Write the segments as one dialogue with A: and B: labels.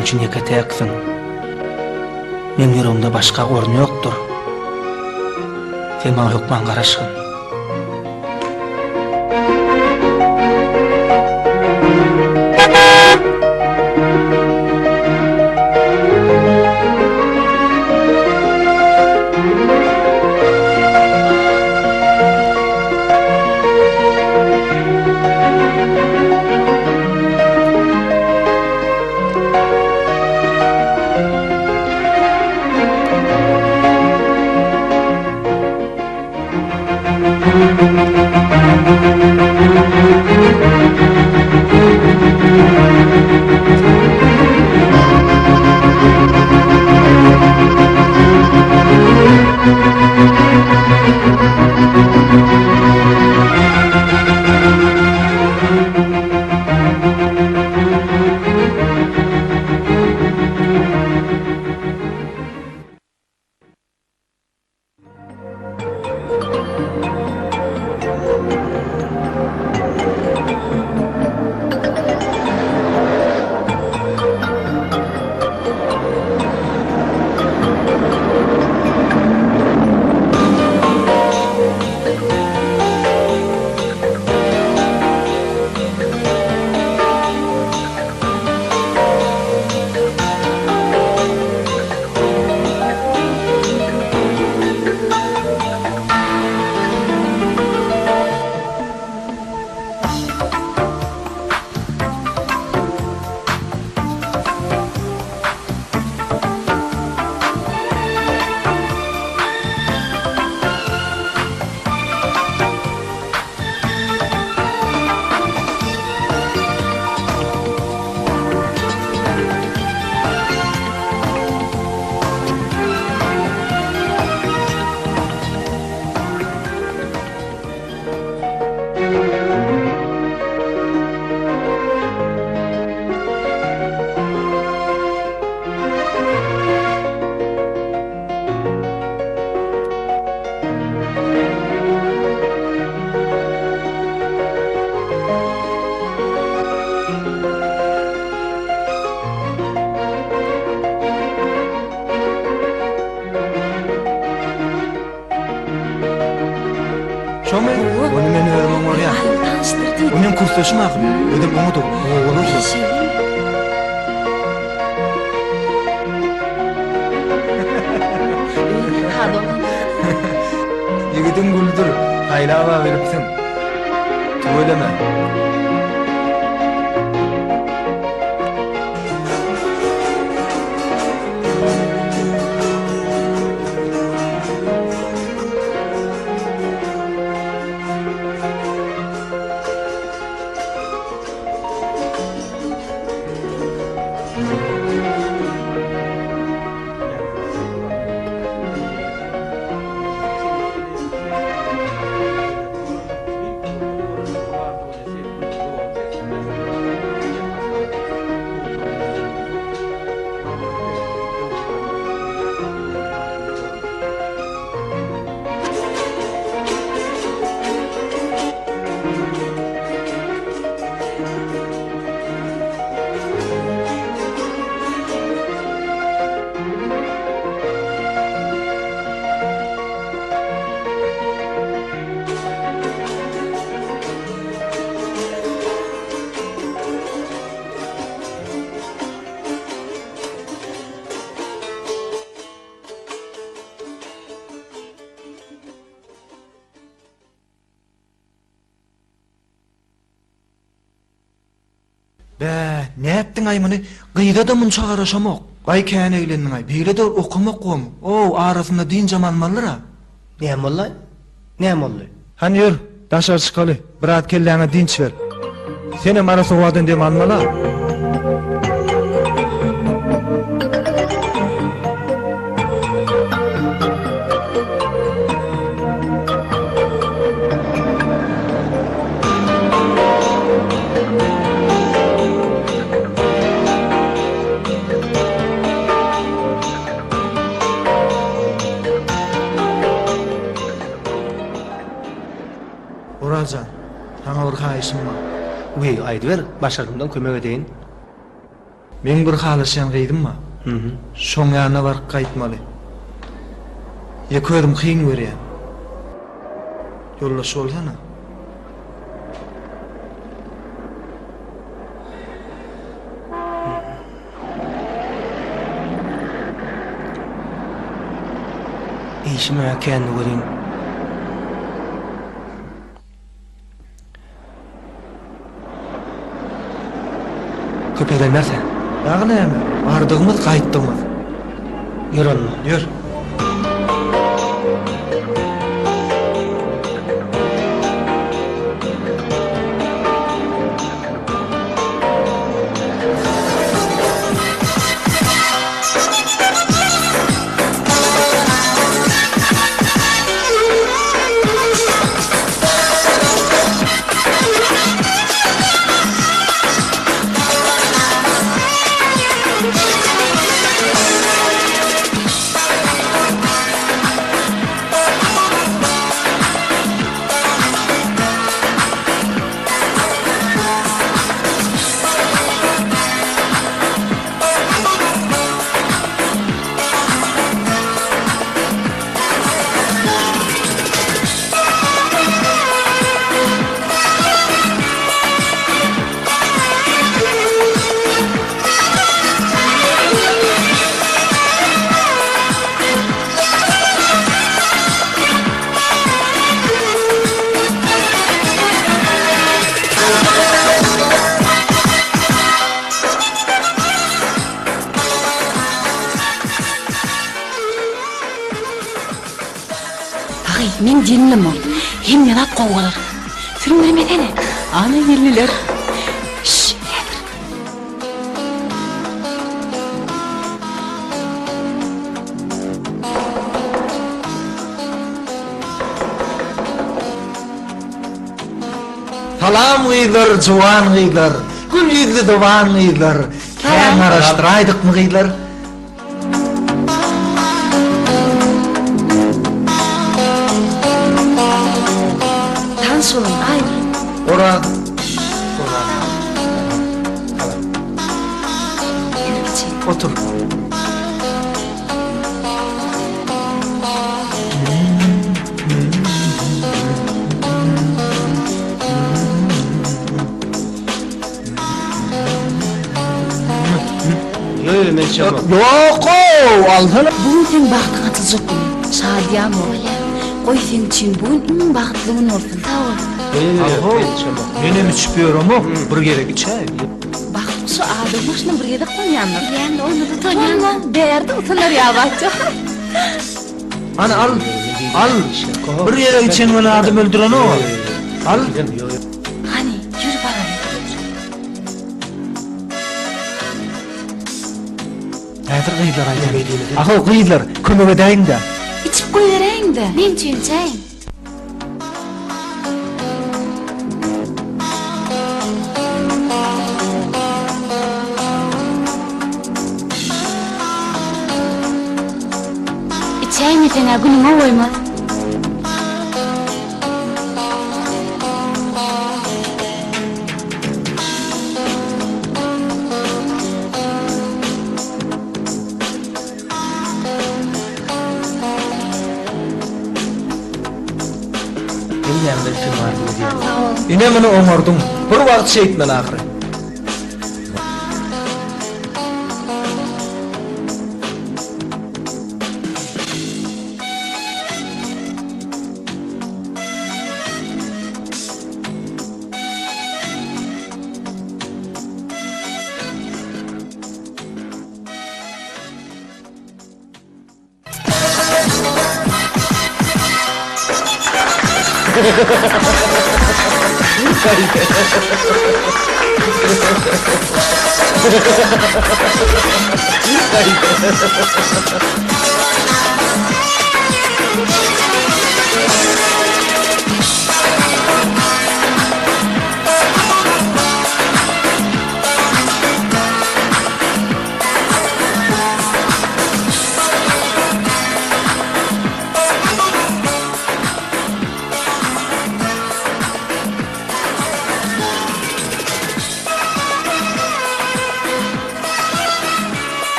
A: Sen meň üçin ýeke-täksiň. Meň ýüregimde başga orun ýokdur. Sen maňa hökman garaşgyn.
B: Şomy? Ony men özüm oňarýan. O meň kursdaşym ahyry. Özem oňa da gowy bolar. Ýigidiň güldür, saýlab-a bilipsiň. Tüweleme. Bä, nätdiň-aý muny? Gyza-da munça garaşamok. Gaý kän eglendiň-aý. Beýle-de okamak gowumy? Ow, arasynda dynjam almalydyr-a.
A: Näme boldy-aý? Näme boldy?
B: Hany ýör, daşary çykaly, biraz kelläňe dynç ber. Senem arassa howadan dem almaly-a. Oraz jan, saňa bir haýyşym bar.
A: Wiý, aýdyber, başardymdan kömek edeýin.
B: Meň bir halaşýan gyzym bar. Şoň ýanyna baryp gaýtmaly. Ýeke özüm kyn görýän. Ýoldaş bolsana.
A: Işim-ä kändi welin. Köp eglenmeris-ä.
B: Dagy näme, bardygymyz, gaýtdygymyz.
A: Ýör onda.
B: Ýör.
C: Dagy, meň gelnim ol. Hemme zat gowy bolar. Süründirmesene. Ana geldiler. Şş, häzir.
B: Salam gyzlar, juwan gyzlar, gül ýüzli dowan gyzlar. Kän garaşdyraýdykmy gyzlar?
C: Tanyş boluň, Aýgül.
B: Oraz. Oraz. Salam.
C: Ýör kiçi.
B: Otur.
A: Ýok, men içemok.
B: Ýok-ow, alsana.
C: Bu gün seň bagtyň açyljak güni. Şadyýan bol. Goý seň üçin bu gün iň bagtly gün bolsun. Sag bol.
B: Al-how, menem içip ýöremok, bir gezek içäý.
C: Bagt guşy adam başyna bir gezek gonýandyr. Bilýän-de, onda-da utanýan. Utanma, bärde utanar ýa batja.
B: Hany al, al. Bir gezek içen bilen adam öldürenok. Al.
C: Hany, ýür baraly.
B: Häzir gyzlar aýdar. Ahow gyzlar, kömek edäýiň-dä.
C: Içip goýberäýiň-dä.
D: Meň üçin içäýiň. Içäýmeseň-ä günüňe goýmaz.
A: Hemmämize üçin arzuw edýän.
B: Ine muny oňardyň. Bir wagt şeýtmeli ahyry.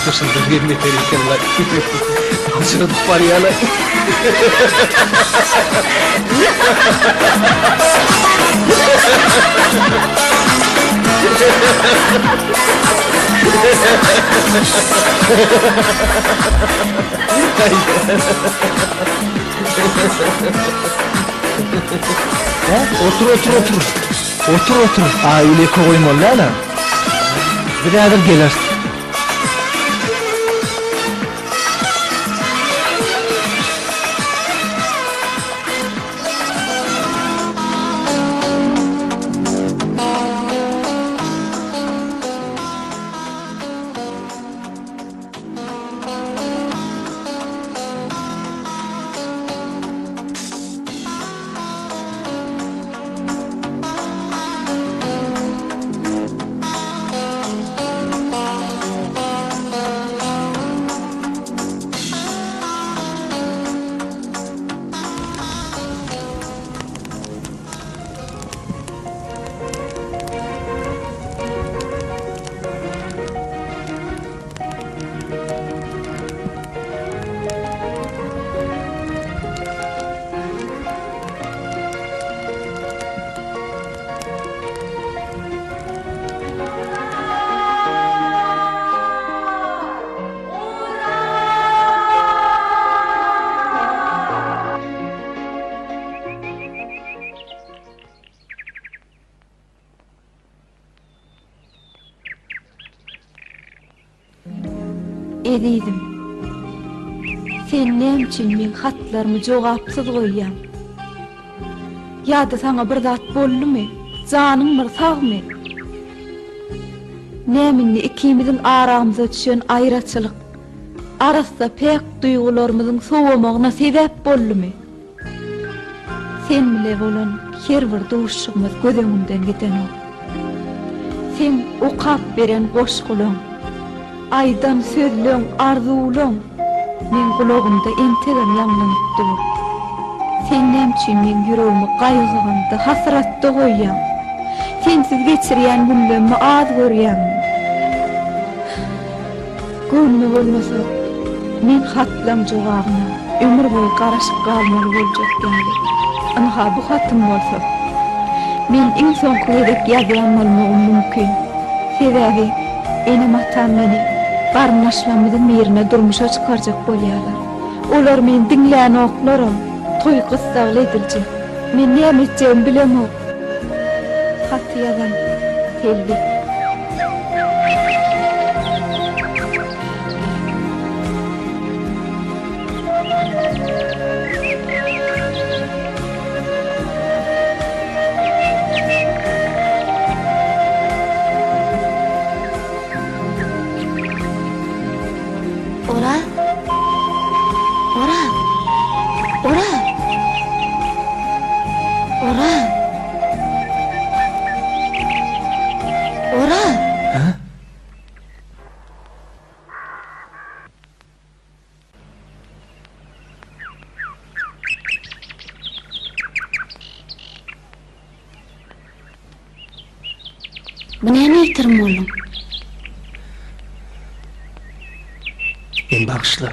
A: Aýtaşyndan gelmeter eken-laý. Aljyradyp barýa-laý. Hä? Otur, otur, otur. Otur, otur. Aýgül ýeke goýmaly däl-ä. Biz häzir geleris.
E: Ezizim, sen näme üçin meň hatlarymy jogapsyz goýýaň? Ýa-da saňa bir zat boldumy? Janyň bir sagmy? Näme indi ikimiziň aramyza düşen aýraçylyk, arassa päk duýgularymyzyň sowamagyna sebäp boldumy? Sen bile bolan her bir duşuşygymyz göz öňümden gidenok. Seň okap beren goşgulaň, aýdan sözleň, arzuwlaň meň gulagymda entegem ýaňlanyp dur. Sen näme üçin meň ýüregimi gaýgy-gamda, hasratda goýýaň? Sensiz geçirýän günlemmi az görýäňmi? Göwnüme bolmasa, men hatlaň jogabyna ömür boýy garaşyp galmaly boljak ýaly. Ynha, bu hatym bolsa, men iň soňky gezek ýazýan bolmagym mümkin. Sebäbi enem-atam meni garyndaşlarymyzyň birine durmuşa çykarjak bolýarlar. Olar meni diňlänoklaram, toý gyssagly ediljek. Men näme etjegimi bilemok. Haty ýazan Selbi.
D: Oraz! Oraz! Oraz! Oraz! Oraz!
A: Hä?
D: Bu näme ýitirim bolduň?
A: Meni bagyşla.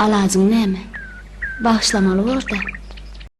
D: Alajyň näme? Bagyşlamaly bor-da.